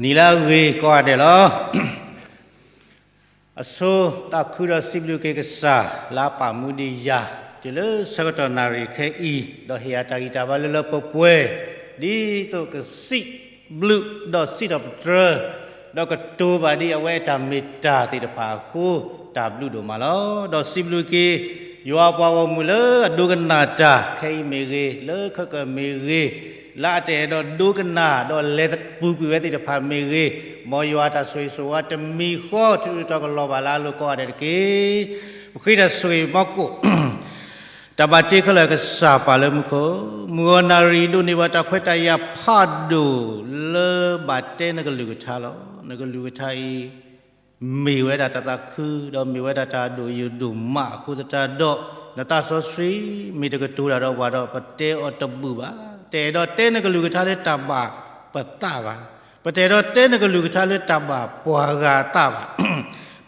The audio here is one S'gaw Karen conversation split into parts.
နံၤလၢအဂ့ၤကိးဂၤဒဲးလီၤ. အဆိသးခုဒီးစံးဘျုးက့ၤကစၢ်လၢအပာ်မူဒံးယၤ တုၤလၢဆၢကတီၢ်နၣ်ရံၣ်ခဲအံၤ ဒီးဟ့ၣ်ယၤတၢ်ဂံၢ်တၢ်ဘါလၢလၢပှဲၤပှဲၤ ဒ်သိးကစံးဘျုးဒီးစံးထီၣ်ပတြၢၤ ဒီးကတိၤဘၣ်ဒံးအဝဲအတၢ်မ့ၢ်တၢ်သ့ၣ်တဖၣ်အဃိ တၢ်ဘျုးဒိၣ်မးလီၤ. ဒီးစံးဘျုးက့ၤ ယွၤပှၤဂီၢ်မုၢ်လၢအဒိကနၣ်တၢ်ခဲအံၤမ့ၢ်ဂ့ၤ, လၢခဲကၢၢ်မ့ၢ်ဂ့ၤ, လၢအတအဲၣ်ဒိးဒိကနၣ်ဒီးလဲၤပူၤကွံာ်ဝဲသ့ၣ်တဖၣ်မ့ၢ်ဂ့ၤ, မ်ယွၤတၢ်ဆိၣ်ဂ့ၤဆိၣ်ဝါတမံၤဃီ ထုးထီၣ်ကလီၤဘၣ်လၢအလိၤကိးဂၤဒဲးတက့ၢ်. ပဃ့တၢ်ဆိၣ်ဂ့ၤမီၤကိၣ် တၢ်ဘၣ်တ့ခဲလၢာ်ကစၢ်ပၢ်လၢမူခိၣ်, မုၢ်ဂီၤနၣ်ရံၣ်ဒိးန့ၢ်ဘၣ်တၢ်ခွဲးတၢ်ယာ်ဖးဒိၣ်လၢဘၣ်တဲနကလုၢ်ကထါလီၤ. နကလုၢ်ကထါအံၤ မ့ၢ်ဝဲဒၣ်တၢ်သးခု ဒီးမ့ၢ်ဝဲဒၣ်တၢ်ဒိၣ်ယိာ်ဒိၣ်မးအဃိသတးဒီး နသးစီဆှံမ့ၢ်တကတိၤတၢ်ဒီးပှၤဒီး ပတဲအီၤတဘူၣ်ဘၣ်. တအဲၣ်ဒိးတဲနကလုၢ်ကထါလၢတၢ်ဘၣ်ပသးဘၣ်. ပတအဲၣ်ဒိးတဲနကလုၢ်ကထါလၢတၢ်ဘၣ်ပှၤဂၤအသးဘၣ်.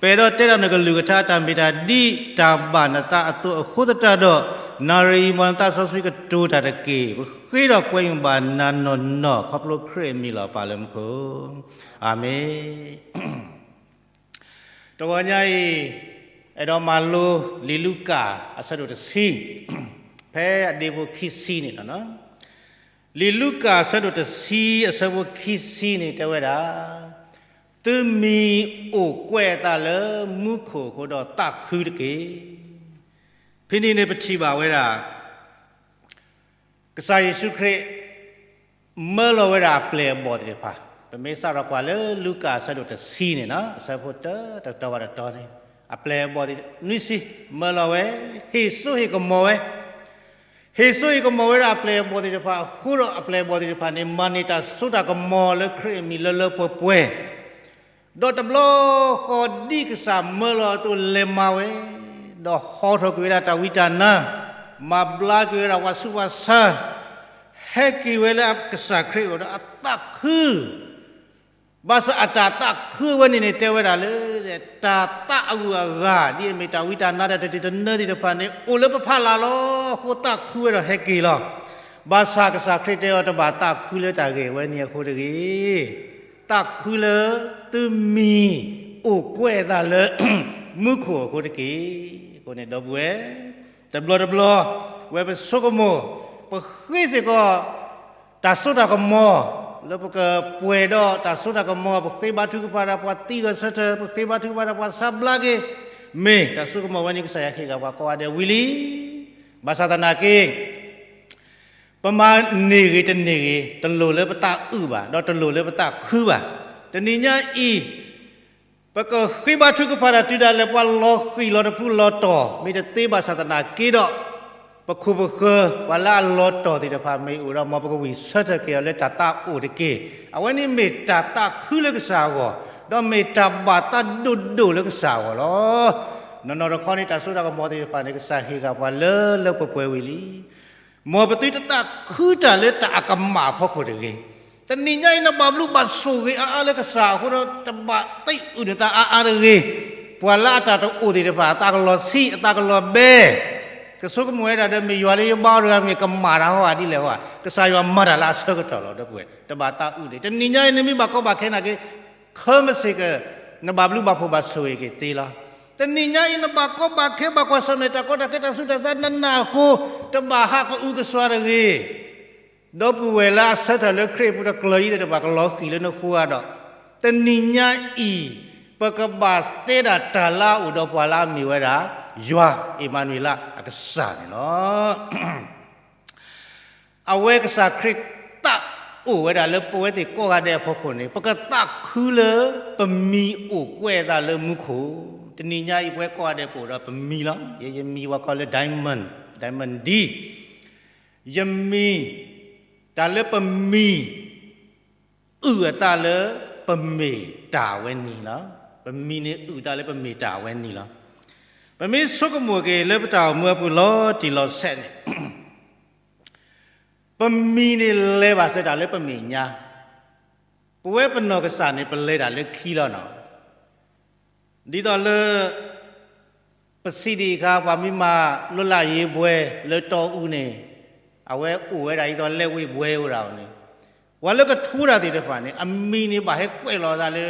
ပအဲၣ်ဒိးတဲဒၣ်နကလုၢ်ကထါတၢ်မ့ၢ်တၢ်ဒ်တၢ်ဘၣ်နသးအသိးအဃိသတးဒီး နၣ်ရံၣ်အံၤမ်နသးစီဆှံကတိၤတၢ်တက့ၢ်. ပဃ့ဒီးကွဲမုာ်ဘၣ်နၤနီၢ်နီၢ် ခီဖျိခရံာ်အမံၤလီၤပၢ်လၢမူခိၣ်, အၤမ့ၣ်. တဂီၤညါအံၤ အဲၣ်ဒိးမၤလိလံာ်လူၤကၣ်အဆၢဒိၣ်တဆံ ဖဲအဒ့ဖိခံဆံန့ၣ်လီၤ. လံာ်လူၤကၣ်အဆၢဒိၣ်တဆံအဆၢဖိခံဆံန့ၣ် တဲဝဲဒၣ်, သုမံၤအိၣ်ကွဲးအသးလၢမူခိၣ်အဃိဒီးသးခုတက့ၢ်. ဖဲန့ၣ်န့ၣ်ပထံၣ်ဘၣ်ဝဲဒၣ် ကစၢ်ယ့ၣ်ၡူးခရံာ် မၢလီၤဝဲဒၣ်အပျဲၢ်အဘီၣ်သ့ၣ်တဖၣ်, ပမ့ၢ်စးထီၣ်ကွၢ်လၢလူၤကၣ်အဆၢဒိၣ်တဆံန့ၣ် အဆၢဖိတၢ တတီၤဘၣ်တတီၤန့ၣ်, အပျဲၢ်အဘီၣ်သ့ၣ်တဖၣ် နွံဆံ မၢလီၤဝဲ, ဟ့ၣ်စိဟ့ၣ်ကမီၤဝဲ, ဟ့ၣ်စိဟ့ၣ်ကမီၤဝဲဒၣ်အပျဲၢ်အဘီၣ်သ့ၣ်တဖၣ်အဃိဒီး အပျဲၢ်အဘီၣ်သ့ၣ်တဖၣ်န့ၣ် မၤန့ၢ်တၢ်စိတၢ်ကမီၤလၢခရံာ်အမံၤလၢလၢပှဲၤပှဲၤ ဒီးတဘျီဃီဒ်ကစၢ်မၢလီၤအသိးလဲၤမၤဝဲ, ဒီးဟီထီၣ်ကွံာ်ဝဲဒၣ်တၢ်ဝံတၢ်နါ, မၤဘျါကွံာ်ဝဲဒၣ်ပှၤဆူးပှၤဆါ, ဟဲက့ၤဝဲလၢကစၢ်ခရံာ်အအိၣ်ဒီးအသးခု, ဘၣ်ဆၣ်အတၢ်သးခုဝဲန့ၣ်န့ၣ် တဲဝဲဒၣ်လၢ တၢ်သးအဂုၤအဂၤ ဒ်အမ့ၢ်တၢ်ဝံတၢ်နါတၢ်တတံၤတနၢသ့ၣ်တဖၣ်န့ၣ် အိၣ်လၢပဖီလာ်လီၤ. အဃိသးခုဝဲဒီးဟဲက့ၤလီၤ. ဘၣ်ဆၣ်ကစၢ်ခရံာ်တဲအီၤ တဘၣ်သးခုလၢတၢ်ဂ့ၢ်ဝဲန့ၣ်အဃိတဂ့ၤ သးခုလၢသုမံၤအိၣ်ကွဲးအသးလၢ မူခိၣ်အဃိတက့ၢ်. အဃိန့ၣ်ဒီပုၢ်ဝဲၢ်, တဘျီတဘျီ ဝဲပဆိကမိၣ် ပဃ့စ့ၢ်ကီး တၢ်စိတၢ်ကမီၤ လၢပကပှဲၤဒီးတၢ်စိတၢ်ကမီၤ ပဃ့ဘါထုကဖၣ်ဒီးပှၤသံဂဲၤဆၢထၢၣ် ပဃ့ဘါထုကဖၣ်ဒီးပှၤဆါဘျါက့ၤ မ့ၢ်တၢ်စိကမီၤဝဲန့ၣ် ကစၢ်ယွၤဟ့ၣ်ဂ့ၤပှၤကိးဂၤဒဲးဝံၤလံ. ဘၣ်ဆၣ်သနာ်က့ ပမၤန့ၢ်ဂ့ၤတန့ၢ်ဂ့ၤ တလိၣ်လၢပသးအုးဘၣ် ဒီးတလိၣ်လၢပသးခုဘၣ်. တနံၤညါအံၤ ပကဃ့ဘါထုကဖၣ်တၢ်တုၤဒၣ်လဲာ် ပှၤလီၤဃံၤလီၤတဖုလီၤတီၢ် မ့ၢ်တသ့ဘၣ်ဆၣ်သနာ်က့ဒီး ပခိၣ်ပဃၢၤ ပှၤလၢအလီၤတီၢ်သ့ၣ်တဖၣ်မ့ၢ်အိၣ်ဒီး မ်ပကဝံၢ်ဆၢထၢၣ်က့ၤအီၤလၢတၢ်သးအိၣ်တက့ၢ်. အဝဲန့ၣ်မ့ၢ်တၢ်သးခုလၢကစၢ်အဂီၢ် ဒီးမ့ၢ်တၢ်ဘၣ်သးဒိၣ်ဒိၣ်လၢကစၢ်အဂီၢ်လီၤ. နီၢ်နီၢ်တခီန့ၣ် တၢ်စိတၢ်ကမီၤသ့ၣ်တဖၣ်န့ၣ် ကစၢ်ဟ့ၣ်ဂ့ၤပှၤလၢလၢပှဲၤပှဲၤဝံၤလံ. မ်ပသုတသးခုတၢ်လၢတၢ်အကမၣ်အဖီခိၣ်တဂ့ၤ. တနံၤညါအံၤ နဘၣ်ဘျုးဘၣ်ဆိၣ်ဂ့ၤအါအါလၢကစၢ်အဃိဒီး တဘၣ်သးအုးနသးအါအါတဂ့ၤ. ပှၤလၢအတၢ်တအိၣ်သ့ၣ်တဖၣ် အသးကလီၤဆံး အသးကလီၤဘဲ ကဆိကမိၣ်ဝဲဒၣ်ဒီး မ့ၢ်ယွၤလၢယဘါအီၤတဂၤ မ့ၢ်ကမၣ်တၢ်ဟီဧါဒ်လဲၣ်ဟီဧါ. ကစၢ်ယွၤမၤတၢ်လၢအဆၢကတီၢ်လီၤ ဒီပုၢ်ဝဲၢ် တဘၣ်သးအုးတဂ့ၤ. တနံၤညါအံၤ နမ့ၢ်ဘၣ်ကီဘၣ်ခဲနာ်က့ ခၢမစ့ၢ်ကီး နဘၣ်ဘျုးဘၣ်ဖှိၣ်ဘၣ်ဆိၣ်ဂ့ၤက့ၤသ့လီၤ. တနံၤညါအံၤ နဘၣ်ကီဘၣ်ခဲဘၣ်ကွၢ်ဆၢၣ်မဲာ်တၢ်ကီတၢ်ခဲတၢ်ဆူးတၢ်ဆါနးနးအဃိ တဘၣ်ဟးကအုကစွါတဂ့ၤ. ဒီပုၢ်ဝဲၢ်လၢအဆၢထၢၣ်လၢခရံာ်အပူၤတကျၢၤအံၤသ့ၣ်တဖၣ် ကလီၤဃံၤလၢနဃိဧါဒီး တနံၤညါအံၤ ပကဘၣ်တဲဒၣ်တၢ်လၢအအိၣ်ဒီးပှၤလၢအမ့ၢ်ဝဲဒၣ် ယွၤအ့မၤနူၤအ့လးအကစၢ်န့ၣ်လီၤ. အဝဲကစၢ်ခရံာ်သးအိၣ်ဝဲဒၣ်လၢပဝဲသ့ၣ်ကိးဂၤဒဲးအဖီခိၣ်န့ၣ် ပကသးခုလၢပမံၤအိၣ်ကွဲးအသးလၢမူခိၣ်. တနံၤညါအံၤ ပဝဲကိးဂၤဒဲးပအိၣ်ဒီးပမံၤလီၤ. ယဲယမံၤပှၤကိးလၢ diamond, diamond D ယမံၤ တၢ်လၢပမံၤ အုၣ်အသးလၢပမ့ၢ်တၢ်ဝဲန့ၣ်လီၤ. ပမံၤန့ၣ်အုၣ်အသးလၢပမ့ၢ်တၢ်ဝဲန့ၣ်လီၤ. ပမ့ၢ်ဆိကမိၣ်က့ၤလၢပတၢ်အိၣ်မူအပူၤလီၤတံၢ်လီၤဆဲးန့ၣ် ပမံၤန့ၣ်လဲၤဘၣ်စဲးတၢ်လၢပမဲာ်ညါ, ပဝဲပနီၢ်ကစၢ်န့ၣ် ပလဲၤတၢ်လၢခံလီၤနီၤ. ဒ်သိးလၢ ပစံးဒံးအခါ ပှၤမ့ၢ်မၤလိလၢယ့ၤဘှဲလၢတီအူန့ၣ် အဝဲအိၣ်ဝဲဒၣ်ဒ်သိးလဲၣ်ဝ့ၢ်ဘှဲအိၣ်ဒၣ်အီၤန့ၣ်, ပှၤလၢကထိတၢ်သ့ၣ်တဖၣ်န့ၣ် အမံၤန့ၣ်ဘၣ်ဟဲကွဲးလီၤသးလၢ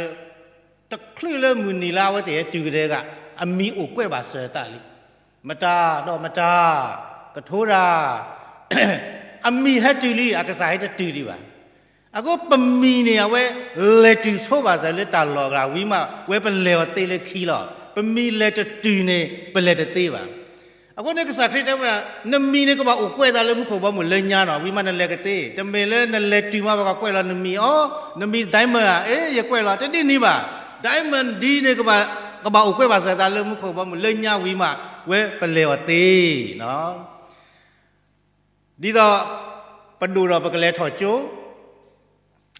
တချုးလၢမုၢ်နံၤလါအဝဲသ့ၣ်ဟဲတုၤကတၢၢ်တဂၤ, အမံၤအိၣ်ကွဲးဘၣ်စၢၤသးလံ. မတၤဒီးမတၤ, ကထိတၢ်, အမံၤဟဲတုၤလံ, အကစၢ်ဟဲတတုၤဒံးဘၣ်. အဃိပမံၤန့ၣ် အဝဲလဲၤတုၤဆိဘၣ်စၢၤလၢတၢ်လီၢ်အဂၤဝံၤမး ဝဲပလဲၤအီၤသ့လၢခံလီၤ. ပမံၤလဲၤတတုၤန့ၣ် ပလဲၤတသ့ဘၣ်. အဃိန့ၣ်ကစၢ်ခရံာ်တဲဝဲဒၣ် နမံၤန့ၣ်ကဘၣ်အိၣ်ကွဲးသးလၢမူခိၣ်ဘီမုၢ်လၢညါနီၤ, ဝံၤမးနလဲၤကသ့, တမ့ၢ်လၢနလဲၤတုၤမး ပကကွဲးလီၤနမံၤအီၤ, နမံၤ diamond ဧါ, အ့ ယကွဲးလီၤ, တဒ်န့ၣ်ဘၣ်. diamond ဒ်န့ၣ် ကဘၣ်အိၣ်ကွဲးဘၣ်စၢၤသးလၢမူခိၣ်ဘီမုၢ်လၢညါဝံၤမး ဝဲပလဲၤအီၤသ့ ဒ်သိး ပဒိၣ်ဒီးပကလဲၤထီၣ်ကၠိ,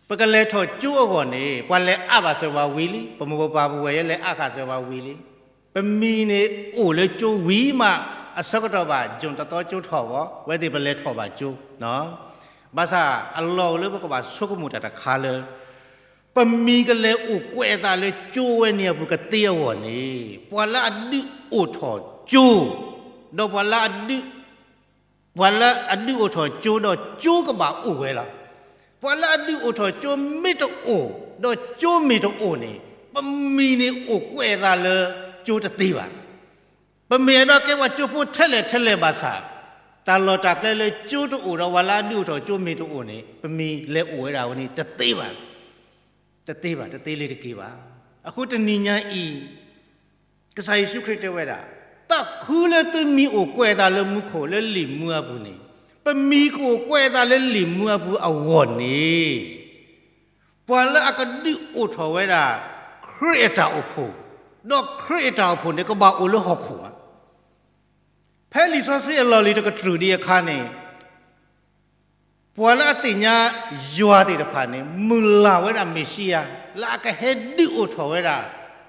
ပကလဲၤထီၣ်ကၠိအဂီၢ်န့ၣ် ပှၤလဲၤအါဘၣ်စၢၤပှၤဝံၤလံ, ပမိၢ်ပပၢ်ပဝဲၢ်ယဲလဲၤအါဃာ်စၢၤပှၤဝံၤလံ. ပမံၤန့ၣ်အိၣ်လၢကၠိဝံၤမး အဆၢကတီၢ်ဘၣ် June တသီကၠိထီၣ်ဘီ, ဝဲသ့ၣ်ပလဲၤထီၣ်ဘၣ်ကၠိ, ဘၣ်ဆၣ်အလီၢ်အိၣ်လၢပကဘၣ်ဆိကမိၣ်တၢ်တခါလၢ ပမံၤကလဲၤအိၣ်ကွဲးအသးလၢကၠိဝဲန့ၣ်အပူၤကသ့အဂီၢ်န့ၣ် ပှၤလၢအဒုးအိၣ်ထီၣ်ကၠိ, ဒီးပှၤလၢအဒုး ပှၤလၢအဒုးအိၣ်ထီၣ်ကၠိဒီးကၠိကဘၣ်အိၣ်ဝဲလီၤ. ပှၤလၢအဒုးအိၣ်ထီၣ်ကၠိမ့ၢ်တအိၣ် ဒီးကၠိမ့ၢ်တအိၣ်န့ၣ် ပမံၤန့ၣ်အိၣ်ကွဲးအသးလၢကၠိတသ့ဘၣ်. ပမ့ၢ်အဲၣ်ဒိးကဲပှၤကၠိဖိထဲလဲၣ်ထဲလဲၣ်ဘၣ်ဆၣ် တၢ်လီၢ်တၢ်ကျဲလၢကၠိတအိၣ်ဒီးပှၤလၢအဒုးအိၣ်ထီၣ်ကၠိမ့ၢ်တအိၣ်န့ၣ် ပမံၤလဲၤအိၣ်ဝဲဒၣ်ဝဲန့ၣ်တသ့ဘၣ်. တသ့ဘၣ်, တသ့လၢၤတက့ၢ်ဘၣ်. အဃိတနံၤညါအံၤ ကစၢ်ယ့ၣ်ၡူးခရံာ်တဲဝဲဒၣ်, သးခုလၢသုမံၤအိၣ်ကွဲးအသးလၢမူခိၣ်လၢလံာ်မူအပူၤန့ၣ်, ပမံၤကအိၣ်ကွဲးအသးလၢလံာ်မူအပူၤအဂီၢ်န့ၣ်, ပှၤလၢအကဒုးအိၣ်ထီၣ်ဝဲဒၣ် ခရံာ်အတၢ်အိၣ်ဖှိၣ်, ဒီးခရံာ်အတၢ်အိၣ်ဖှိၣ်န့ၣ် ကဘၣ်အိၣ်လၢဟီၣ်ခိၣ်ဧါ. ဖဲလံာ်စီဆှံအလီၢ်လံၤတကတြူၢ်ဒံးအခါန့ၣ် ပှၤလၢအသ့ၣ်ညါယွၤသ့ၣ်တဖၣ်န့ၣ် မုၢ်လၢ်ဝဲဒၣ်မ့ၣ်ၡံအၤ လၢအကဟဲဒုးအိၣ်ထီၣ်ဝဲဒၣ်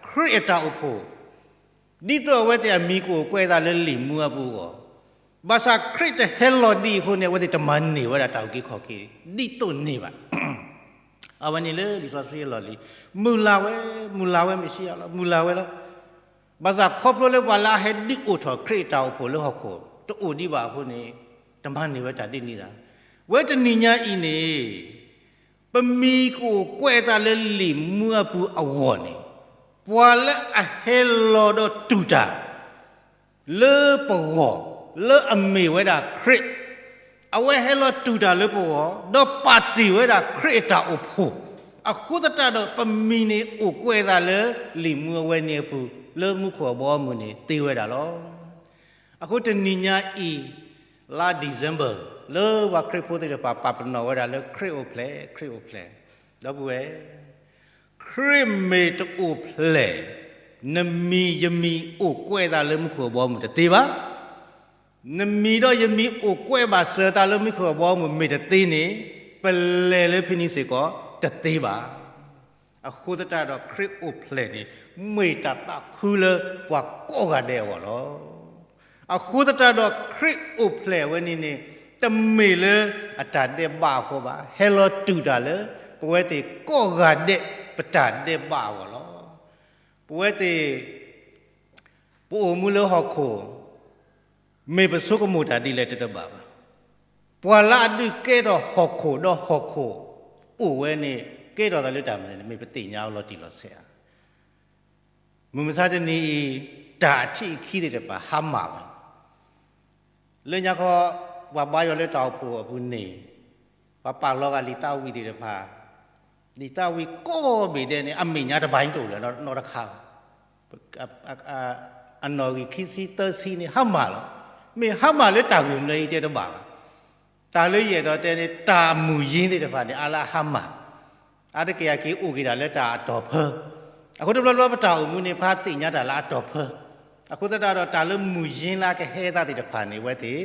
ခရံာ်အတၢ်အိၣ်ဖှိၣ်, ဒ်သိးအဝဲသ့ၣ်အမံၤကအိၣ်ကွဲးအသးလၢလံာ်မူအပူၤအဂီၢ်, ဘၣ်ဆၣ်ခရံာ်တဟဲလီၤဒံးအဃိန့ၣ် အဝဲသ့ၣ်တမၤန့ၢ်ဝဲဒၣ်တၢ်အုၣ်က့ၤခီၣ်က့ၤ ဒ်သိးန့ၣ်ဘၣ်. အဝဲန့ၣ်လၢလံာ်စီဆှံအလီၢ်လံၤ, မုၢ်လၢ်ဝဲ, မုၢ်လၢ်ဝဲမ့ၣ်ၡံအၤလီၤ, မုၢ်လၢ်ဝဲလီၤ. ဘၣ်ဆၣ်ခီဖျိလၢပှၤလၢအဟဲဒုးအိၣ်ထီၣ်ခရံာ်အတၢ်အိၣ်ဖှိၣ်လၢဟီၣ်ခိၣ် တအိၣ်ဒံးဘၣ်အဃိန့ၣ်, တမၤန့ၢ်ဝဲတၢ်ဒ်န့ၣ်ဘၣ်. ဝဲတနံၤညါအံၤန့ၣ်, ပမံၤကအိၣ်ကွဲးအသးလၢလံာ်မူအပူၤအဂီၢ်န့ၣ်, ပှၤလၢအဟဲလီၤဒီးတူၢ်တၢ် လၢပဂီၢ်, လၢအမ့ၢ်ဝဲဒၣ်ခရံာ်, အဝဲဟဲလီၤတူၢ်တၢ်လၢပဂီၢ်, ဒီးပာ်တ့ၢ်ဝဲဒၣ်ခရံာ်အတၢ်အိၣ်ဖှိၣ်, အဃိသတးဒီးပမံၤန့ၣ် အိၣ်ကွဲးအသးလၢလံာ်မူအဝဲန့ၣ်အပူၤ လၢမူခိၣ်အဘီအမုၢ်န့ၣ်သ့ဝဲဒၣ်လီၤ. အဃိတနံၤညါအံၤ, လါ December လၢပှၤခရံာ်ဖိသ့ၣ်တဖၣ် ပာ်ပနီၣ်ဝဲဒၣ်လၢခရံာ်အိၣ်ဖျဲၣ်, ခရံာ်အိၣ်ဖျဲၣ်, ဒီပုၢ်ဝဲၢ်, ခရံာ်မ့ၢ်တအိၣ်ဖျဲၣ်, နမံၤယမံၤအိၣ်ကွဲးအသးလၢမူခိၣ်အဘီအမုၢ်တသ့ဘၣ်. နမံၤဒီးယမံၤအိၣ်ကွဲးဘၣ်စၢၤအသးလၢမူခိၣ်အဘီအမုၢ်မ့ၢ်တသ့န့ၣ်, ပလဲၤလၢဖဲန့ၣ်စ့ၢ်ကီးတသ့ဘၣ်. အဃိသတးဒီးခရံာ်အိၣ်ဖျဲၣ်န့ၣ် မ့ၢ်တၢ်သးခုလၢပှၤကိးဂၤဒဲးအဂီၢ်လီၤ. အဃိသတးဒီးခရံာ်အိၣ်ဖျဲၣ်ဝဲန့ၣ်န့ၣ်, တမ့ၢ်လၢအတၢ်ဒဲးဘးအဃိဘၣ်, ဟဲလီၤတူၢ်တၢ်လၢ ပဝဲသ့ၣ်ကိးဂၤဒဲးပတၢ်ဒဲးဘးအဂီၢ်လီၤ. ပဝဲသ့ၣ် ပအိၣ်မူလၢဟီၣ်ခိၣ်, မ့ၢ်ပဆိကမိၣ်တၢ်ဒ်လဲၣ်တတဘၣ်ဘၣ်. ပှၤလၢအဒုးကဲထီၣ်ဟီၣ်ခိၣ်ဒီးဟီၣ်ခိၣ်အိၣ်ဝဲန့ၣ် ကဲထီၣ်သးလၢတၢ်မနုၤန့ၣ် မ့ၢ်ပသ့ၣ်ညါအီၤလီၤတံၢ်လီၤဆဲးဧါ. မုၢ်မဆါတနံၤအံၤ, တၢ်အထံၣ်အခံသ့ၣ်တဖၣ်ဟါမၢ်ဝဲ လၢညါခီ, ပှၤဘါယွၤလၢတၢ်အိၣ်ဖှိၣ်အပူၤန့ၣ်, ပှၤပာ်လီၤဂာ်လံာ်သးဝံၣ်သ့ၣ်တဖၣ်, လံာ်သးဝံၣ်ကိးဘ့ၣ်ဒဲးန့ၣ် အမဲာ်ညါတဘၣ်တအိၣ်လၢၤနီတခါဘၣ်. အနီၣ်ဂံၢ်ခံဆံသၢဆံန့ၣ် ဟါမၢ်လီၤ. မ့ၢ်ဟါမၢ်လၢတၢ်ဂ့ၢ်မနုၤအံၤတဲတဘၣ်ဘၣ်. တၢ်လၢယအဲၣ်ဒိးတဲန့ၣ် တၢ်မုၢ်ယ့သ့ၣ်တဖၣ်န့ၣ် အါလၢအဟါမၢ်, အါတက့ၢ်အက့ၤအိၣ်က့ၤဒၣ်လၢတၢ်အတီၢ်ဖၢ. အဃိတဘျီဘျီပတၢ်အိၣ်မူန့ၣ် ပှၤသ့ၣ်ညါတၢ်လၢအတီၢ်ဖၢ. အဃိသတးဒီးတၢ်လၢမုၢ်ယ့လၢအကဟဲသးသ့ၣ်တဖၣ်န့ၣ် ဝဲသ့ၣ်,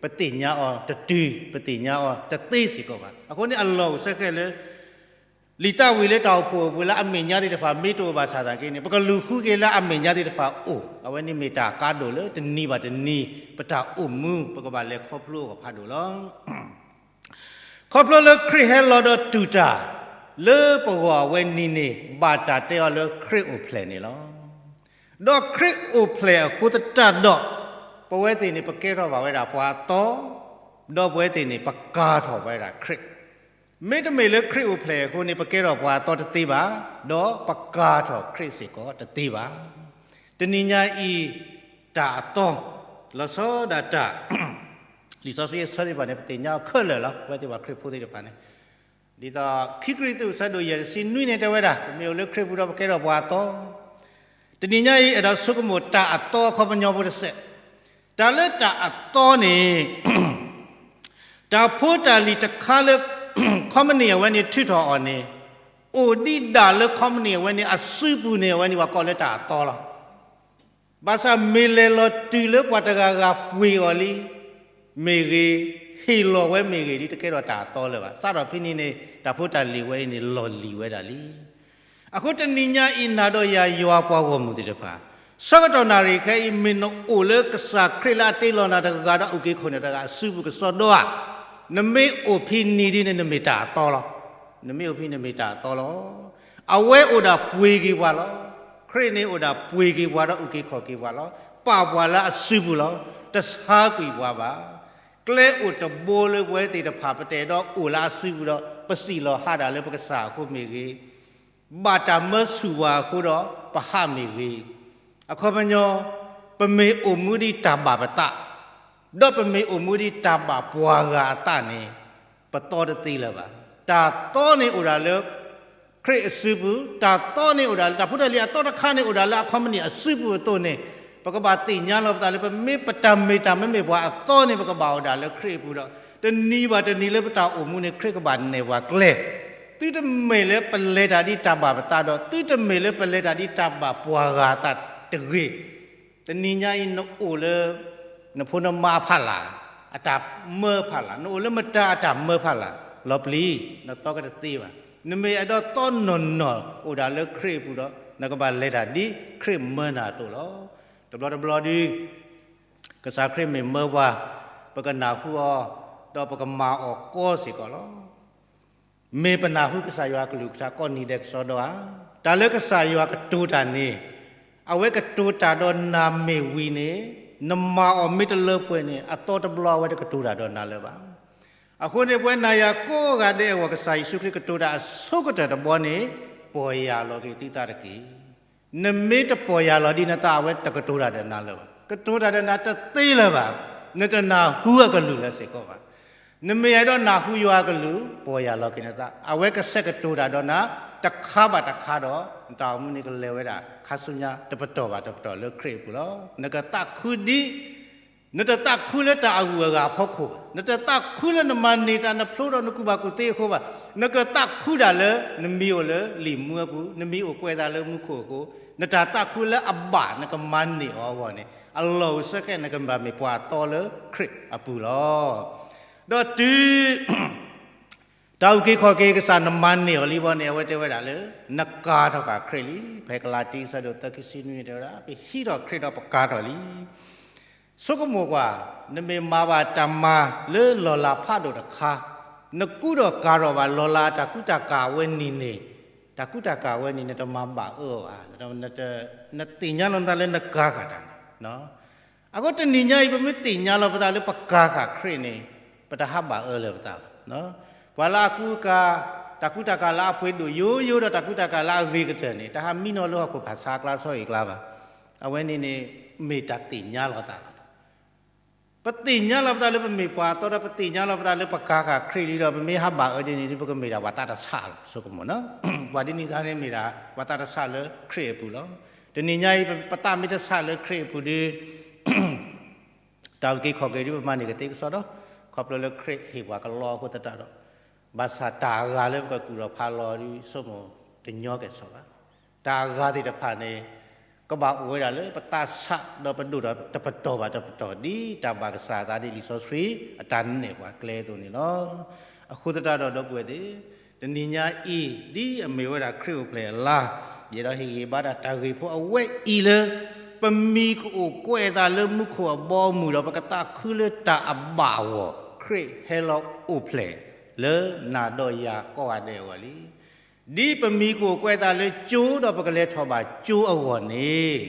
ပသ့ၣ်ညါအီၤတတုၤ, ပသ့ၣ်ညါအီၤတသ့စ့ၢ်ကီးဘၣ်. အဃိန့ၣ်အလီၢ်အိၣ်ဆၢဃဲလၢ လံာ်သးဝံၣ်လၢတၢ်အိၣ်ဖှိၣ်အပူၤလၢအမဲာ်ညါသ့ၣ်တဖၣ်မ့ၢ်တအိၣ်ဘၣ်ဆၣ်သနာ်က့န့ၣ် ပကလူၤဃုက့ၤလၢအမဲာ်ညါသ့ၣ်တဖၣ်အိၣ်, အဝဲန့ၣ်မ့ၢ်တၢ်ကါဒိၣ်လၢတနံၤဘၣ်တနံၤ ပတၢ်အိၣ်မူ ပကဘၣ်လဲၤခီဖျိအဂီၢ်ဖးဒိၣ်လီၤ. ခီဖျိလၢခရံာ်ဟဲလီၤဒီးတူၢ်တၢ် လၢပဂီၢ်အဝဲန့ၣ်န့ၣ် ဘၣ်တၢ်တဲအီၤလၢခရံာ်အိၣ်ဖျဲၣ်န့ၣ်လီၤ. ဒီးခရံာ်အိၣ်ဖျဲၣ်အဃိသတးဒီး ပဝဲသ့ၣ်န့ၣ် ပကဲထီၣ်ဘၣ်ဝဲဒၣ်ပှၤအသီ, ဒီးပဝဲသ့ၣ်န့ၣ် ပကၤထီၣ်ဝဲဒၣ်ခရံာ် မ့တမ့ၢ်လၢခရံာ်အိၣ်ဖျဲၣ်အဃိန့ၣ် ပကဲထီၣ်ပှၤအသီတသ့ဘၣ်, ဒီးပကၤထီၣ်ခရံာ်စ့ၢ်ကီးတသ့ဘၣ်. တနံၤညါအံၤ တၢ်အသီ, လီၤဆီဒၣ်တၢ်, လံာ်စီဆှံအဆၢသ့ၣ်တဖၣ်န့ၣ် ပသ့ၣ်ညါအီၤခဲလၢာ်လီၤ. ပဝဲသ့ၣ်ပှၤခရံာ်ဖိသ့ၣ်တဖၣ်န့ၣ် ဒ်သိးခံကရံၣ်သူးအဆၢဒိၣ်ယဲၢ်တဆံနွံန့ၣ် တဲဝဲဒၣ် ပမ့ၢ်အိၣ်လၢခရံာ်ပူၤဒီးပကဲထီၣ်ပှၤအသီ. တနံၤညါအံၤ အဲၣ်ဒိးဆိကမိၣ်တၢ်အသီအခီပညီဖိတစဲး, တၢ်လၢတၢ်အသီန့ၣ် တၢ်ဖိတၢ်လံၤတခါလၢ ခီပနံၣ်အဝဲန့ၣ်ထုးထီၣ်အီၤန့ၣ် အိၣ်ဒံးဒၣ်လၢခီပနံၣ်အဝဲန့ၣ်အစုပူၤန့ၣ် အဝဲန့ၣ်ပှၤကိးလၢတၢ်အသီလီၤ. ဘၣ်ဆၣ်မ့ၢ်လဲၤလီၤတုၤလၢပှၤတဂၤဂၤပှ့ၤအီၤလံ မ့ၢ်ဂ့ၤ, ဟ့ၣ်လီၤဝဲမ့ၢ်ဂ့ၤ ဒ်တကဲထီၣ်တၢ်အသီလၢၤဘၣ်. စးထီၣ်ဖဲန့ၣ်န့ၣ် တၢ်ဖိတၢ်လံၤဝဲအံၤန့ၣ် လီၢ်လံၤဝဲဒၣ်လံ. အဃိတနံၤညါအံၤ နၤဒီးယၤယွၤပှၤဂီၢ်မုၢ်သ့ၣ်တဖၣ်, ဆၢကတီၢ်နၣ်ရံၣ်ခဲအံၤ မ့ၢ်နအိၣ်လၢကစၢ်ခရံာ်လၢအတ့လီၤနၤတဂၤဒီးအုၣ်က့ၤခီၣ်နၤတဂၤအစုပူၤကစီဒီဧါ, နမ့ၢ်အိၣ်ဖဲန့ၣ်ဒ်န့ၣ် နမ့ၢ်တၢ်အသီလီၤ. နမ့ၢ်အိၣ်ဖဲန့ၣ် နမ့ၢ်တၢ်အသီလီၤ. အဝဲအိၣ်ဒၣ်ပှ့ၤက့ၤပှၤလီၤ. ခရံာ်န့ၣ်အိၣ်ဒၣ်ပှ့ၤက့ၤပှၤဒီးအုၣ်က့ၤခီၣ်က့ၤပှၤလီၤ. ပာ်ပှၤလၢအစုပူၤလီၤ. တဆါကွံာ်ပှၤဘၣ်. ကျဲအိၣ်တဘိလၢပဝဲသ့ၣ်တဖၣ် ပတအဲၣ်ဒိးအိၣ်လၢအစုပူၤဒီး ပစံးလီၤဟးဒၣ်လၢပကစၢ်အဃိမ့ၢ်ဂ့ၤ, ဘၣ်တၢ်မၢဆူၣ်ပှၤအဃိဒီးပဟးမ့ၢ်ဂ့ၤ, အခီပညီ ပမ့ၢ်အိၣ်မူဒ်တၢ်ဘၣ်ပသး ဒီးပမ့ၢ်အိၣ်မူဒ်တၢ်ဘၣ်ပှၤဂၤအသးန့ၣ် ပသီတသ့လၢၤဘၣ်. တၢ်သီန့ၣ်အိၣ်ဒၣ်လၢ ခရံာ်အစုပူၤ, တၢ်သီန့ၣ်အိၣ်ဒၣ်လၢ တၢ်ဖိတၢ်လံၤအသီတခါန့ၣ်အိၣ်ဒၣ်လၢအခီပနံၣ်အစုပူၤအသိးန့ၣ်, ပကဘၣ်သ့ၣ်ညါလီၤပသးလၢ ပမ့ၢ်ပတၢ်မ့ၢ်တၢ်မ့မ့ၢ်ပှၤအသီန့ၣ် ပကဘၣ်အိၣ်ဒၣ်လၢခရံာ်အပူၤဒီး တနံၤဘၣ်တနံၤလၢပတၢ်အိၣ်မူန့ၣ် ခရံာ်ကဘၣ်နဲၣ်ပှၤကျဲ, သုတမ့ၢ်လၢပလဲၤတၢ်ဒ်တၢ်ဘၣ်ပသးဒီး သုတမ့ၢ်လၢပလဲၤတၢ်ဒ်တၢ်ဘၣ်ပှၤဂၤအသးတဂ့ၤ. တနံၤညါအံၤနအိၣ်လၢ နဖိနမါအဖီလာ် အတၢ်မၢဖီလာ်, နအိၣ်လၢမတၤအတၢ်မၢဖီလာ်, လီၤပျံၤ, နသီကတသ့ဘၣ်. နမ့ၢ်အဲၣ်ဒိးသီနီၢ်နီၢ်အိၣ်ဒၣ်လၢခရံာ်အပူၤဒီး နကဘၣ်လဲၤတၢ်ဒ်ခရံာ်မၢနၤအသိးလီၤ. တဘျီတဘျီဒုး ကစၢ်ခရံာ်မ့ၢ်မၢပှၤ, ပကနၢ်ဟူအီၤ, ဒီးပကမၤအီၤကီစ့ၢ်ကီးလီၤ. မ့ၢ်ပနၢ်ဟူကစၢ်ယွၤအကလုၢ်ကထါကိးနံၤဒဲးကစီဒီဧါ. တၢ်လၢကစၢ်ယွၤကတိၤတၢ်န့ၣ် အဝဲကတိၤတၢ်ဒီးနၤမ့ၢ်ဝံၤန့ၣ် နမၤအီၤမ့ၢ်တလၢပှဲၤန့ၣ် အသီတဘျီအဝဲတကတိၤတၢ်ဒီးနၤလၢၤဘၣ်. အဃိန့ၣ် ပဝဲနၤယၤကိးဂၤဒဲးအဂီၢ် ကစၢ်ယ့ၣ်ၡူးခရံာ်ကတိၤတၢ်အဆိကတၢၢ်တဘျီန့ၣ် ပီၢ်ယၢ်လီၤက့ၤသုသးတက့ၢ်. နမ့ၢ်တပီၢ်ယၢ်လီၤဒ်နသး အဝဲတကတိၤတၢ်ဒီးနၤလၢၤဘၣ်. ကတိၤတၢ်ဒီးနၤတသ့လၢၤဘၣ်. နတနၢ်ဟူအကလုၢ်လၢၤစ့ၢ်ကီးဘၣ်. နမ့ၢ်အဲၣ်ဒိးနၢ်ဟူယွၤအကလုၢ် ပီၢ်ယၢ်လီၤက့ၤနသး, အဝဲကဆဲးကတိၤတၢ်ဒီးနၤ တခါဘၣ်တခါဒီး နတၢ်အိၣ်မူန့ၣ်ကလဲၤဝဲဒၣ် ခါဆူညါ တပတီၢ်ဘၣ်တပတီၢ်လၢခရံာ်အပူၤလီၤ. နကသးခုဒ် နတသးခုလၢတၢ်အဂုၤအဂၤအဖီခိၣ်ဘၣ်. နတသးခုလၢနမၤန့ၢ်တၢ် နဖျိဒီးနကူၣ်ဘၣ်ကူၣ်သ့အဃိဘၣ်. နကသးခုဒၣ်လၢ နမံၤအိၣ်လၢလံာ်မူအပူၤ, နမံၤအိၣ်ကွဲးသးလၢမူခိၣ်အဃိ, နတၢ်သးခုလၢအဘၣ်နကမၤန့ၢ်အီၤအဂီၢ်န့ၣ် အလီၢ်အိၣ်ဆၢဃဲး နကဘၣ်မ့ၢ်ပှၤအသီလၢခရံာ်အပူၤလီၤ. ဒီးတုၤ တၢ်အုၣ်က့ၤခီၣ်က့ၤကစၢ်နမၤန့ၢ်အီၤလံဘီန့ၣ် အဝဲတဲဝဲဒၣ်လၢ နကၤထီၣ်ဃာ်ခရံာ်လံ. ဖဲကလၤတံ အဆၢဒိၣ်သၢ ခံဆံနွံန့ၣ် တဲဝဲဒၣ် ပဟံးထီၣ်ခရံာ်ဒီးပကၤထီၣ်လံ. ဆိကမိၣ်ကွၢ်, နမ့ၢ်မၤဘၣ်တၢ်မၤလၢလီၢ်လၤဖးဒိၣ်တခါ, နကူဒီးကၤထီၣ်ဘၣ်လီၢ်လၤအတၢ်ကူတၢ်ကၤအဝဲန့ၣ်န့ၣ်, တၢ်ကူတၢ်ကၤအဝဲန့ၣ် နတမၤဘၣ်အၢအီၤဘၣ်. နတ, နတ, နသ့ၣ်ညါလီၤနသးလၢနကၤဃာ်တၢ်န့ၣ် အဃိတနံၤညါအံၤ ပမ့ၢ်သ့ၣ်ညါလီၤပသးလၢပကၤဃာ်ခရံာ်န့ၣ် ပတဟးဘၣ်အၢလၢၤပသးဘၣ်. ပှၤလၢအကူကၤ တၢ်ကူတၢ်ကၤလၢအပှ့ၤဒိၣ်ယိယိဒီးတၢ်ကူတၢ်ကၤလၢအဂ့ၤကတၢၢ်န့ၣ် တဟးမံနီၤလၢဟီၣ်ခိၣ်ဖးဆါအကျါဆီအံၤအကျါဘၣ်. အဝဲန့ၣ်န့ၣ် မ့ၢ်တၢ်သ့ၣ်ညါလီၤပသးလီၤ. ပသ့ၣ်ညါလီၤပသးလၢပမ့ၢ်ပှၤအသီဒီး ပသ့ၣ်ညါလီၤပသးလၢပကၤဃာ်ခရံာ်လံဒီး ပမ့ၢ်ဟးဘၣ်အၢဒ်န့ၣ်ဒီး ပကမ့ၢ်ဒၣ်ပှၤသးတဆးလီၤ ဆိကမိၣ်နီၤ. ပှၤဒ်န့ၣ်သ့ၣ်န့ၣ်မ့ၢ်ဒၣ် ပှၤသးတဆးလၢခရံာ်အပူၤလီၤ. တနံၤညါအံၤ ပသးမ့ၢ်တဆးလၢခရံာ်အပူၤဒီး တၢ်အုၣ်က့ၤခီၣ်က့ၤဒ်ပမၤန့ၢ်ကသ့ကစီဒီ, ခီဖျိလၢခရံာ်ဟ့ၣ်ပှၤကလီအဃိသတးဒီး, ဘၣ်ဆၣ်တၢ်အဂၤလၢပကကူၣ်ထီၣ်ဖးလီၤဒ် ဆိကမိၣ်တညီကဲၣ်ဆိးဘၣ်. တၢ်အဂၤသ့ၣ်တဖၣ်န့ၣ် ကဘၣ်အိၣ်ဝဲဒၣ်လၢပသးဆးဒီးပဒိၣ်ဒီးတပတီၢ်ဘၣ်တပတီၢ် ဒ်တၢ်ဘၣ်ကစၢ်အသးဒ်လံာ်စီဆှံအတၢ်နဲၣ်ပှၤကျဲအသိးန့ၣ်လီၤ. အဃိသတးဒီး ဒီပုၢ်ဝဲၢ်သ့ၣ်, တနံၤညါအံၤ ဒ်အမ့ၢ်ဝဲဒၣ်ခရံာ်အိၣ်ဖျဲၣ်အလါ, ယအဲၣ်ဒိးဟ့ၣ်ဂံၢ်ဘါဒၣ်တၢ်ဂ့ၢ်ဖိအဝဲအံၤလၢ ပမံၤကအိၣ်ကွဲးအသးလၢမူခိၣ်အဘီအမုၢ်ဒီး ပကသးခုလၢတၢ်အဘၣ်အဂီၢ် ခရံာ်ဟဲလီၤအိၣ်ဖျဲၣ်လၢနၤဒီးယၤကိးဂၤဒဲးအဂီၢ်လံ. ဒ်ပမံၤကအိၣ်ကွဲးသးလၢကၠိဒီးပကလဲၤထီၣ်ဘၣ်ကၠိအဂီၢ်န့ၣ်,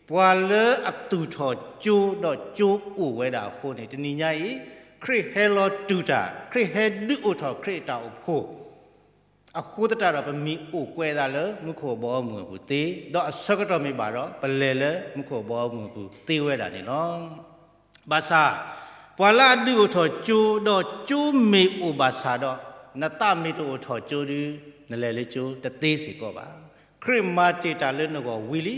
ပှၤလၢအသူၣ်ထီၣ်ကၠိဒီးကၠိအိၣ်ဝဲဒၣ်အဃိန့ၣ်, တနံၤညါအံၤ ခရံာ်ဟဲလီၤတူၢ်တၢ်, ခရံာ်ဟဲဒုးအိၣ်ထီၣ်ခရံာ်အတၢ်အိၣ်ဖှိၣ်, အဃိသတးဒီး ပမ့ၢ်အိၣ်ကွဲးအသးလၢမူခိၣ်အဘီအမုၢ်အပူၤသ့, ဒီးအဆၢကတီၢ်မ့ၢ်ဘၣ်ဒီး ပလဲၤလၢမူခိၣ်အဘီအမုၢ်အပူၤသ့ဝဲဒၣ်န့ၣ်လီၤ. ဘၣ်ဆၣ်, ပှၤလၢအဒုးအိၣ်ထီၣ်ကၠိ, ဒီးကၠိမ့ၢ်အိၣ်ဘၣ်ဆၣ်ဒီး, နသးမ့ၢ်တအိၣ်ထီၣ်ကၠိဒီး, နလဲၤလၢကၠိတသ့စ့ၢ်ကီးဘၣ်. ခရံာ်မၤတ့ၢ်တၢ်လၢနဂီၢ်ဝံၤလံ,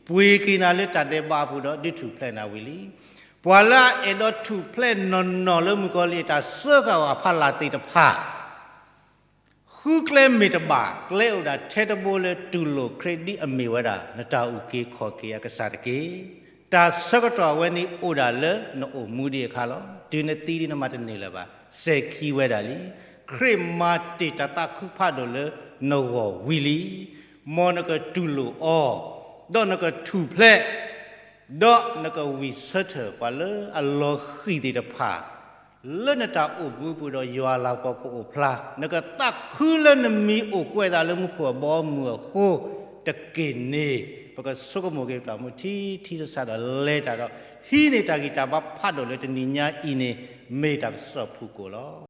ပှ့ၤက့ၤနၤလၢတၢ်ဒဲးဘးအပူၤဒီး ဒုးထူၣ်ဖျဲးနၤဝံၤလံ. ပှၤလၢအအဲၣ်ဒိးထူၣ်ဖျဲးနီၢ်နီၢ်လၢမုၣ်ကီၤလံၢ်အတၢ်စၢဃာ်အီၤအဖီလာ်သ့ၣ်တဖၣ် ဃုကျဲမ့ၢ်တဘၣ် ကျဲအိၣ်ဒၣ်ထဲတဘိလၢတူၢ်လိာ်ခရံာ်ဒ်အမ့ၢ်ဝဲဒၣ် နတၢ်အုၣ်က့ၤခီၣ်က့ၤအကစၢ်တက့ၢ်. တၢ်ဆၢကတီၢ်အဝဲန့ၣ်အိၣ်ဒၣ်လၢနအိၣ်မူဒံးအခါလီၤ. တုၤနသံဒံးနမၤတန့ၢ်လၢၤဘၣ်, စဲၤခံဝဲဒၣ်လံ. ခရံာ်မၤတ့ၢ်တၢ်သးခုဖးဒိၣ်လၢနဂီၢ်ဝံၤလံ. မ်နကတူၢ်လိာ်အီၤ, ဒီးနကထူၣ်ဖျဲး, ဒီးနကဝံၢ်ဆၢထၢၣ်ပှၤလၢအလီၤဃံၤသ့ၣ်တဖၣ် လၢနတၢ်အိၣ်မူပူၤဒီးယွၤလၤကပီၤကအိၣ်ဖျါ, နကသးခုလၢနမံၤအိၣ်ကွဲးအသးလၢမူခိၣ်အဘီအမုၢ်အဃိတက့ၢ်န့ၣ်, ပကဆိကမိၣ်က့ၤပတၢ်မူထံထံဆးဆးဒီးလဲၤတၢ်ဒီး ဟံးန့ၢ်တၢ်ဂံၢ်တၢ်ဘါဖးဒိၣ်လၢတနံၤညါအံၤန့ၣ် မ့ၢ်တၢ်ကစီၣ်ဖုၣ်ကိာ်လီၤ.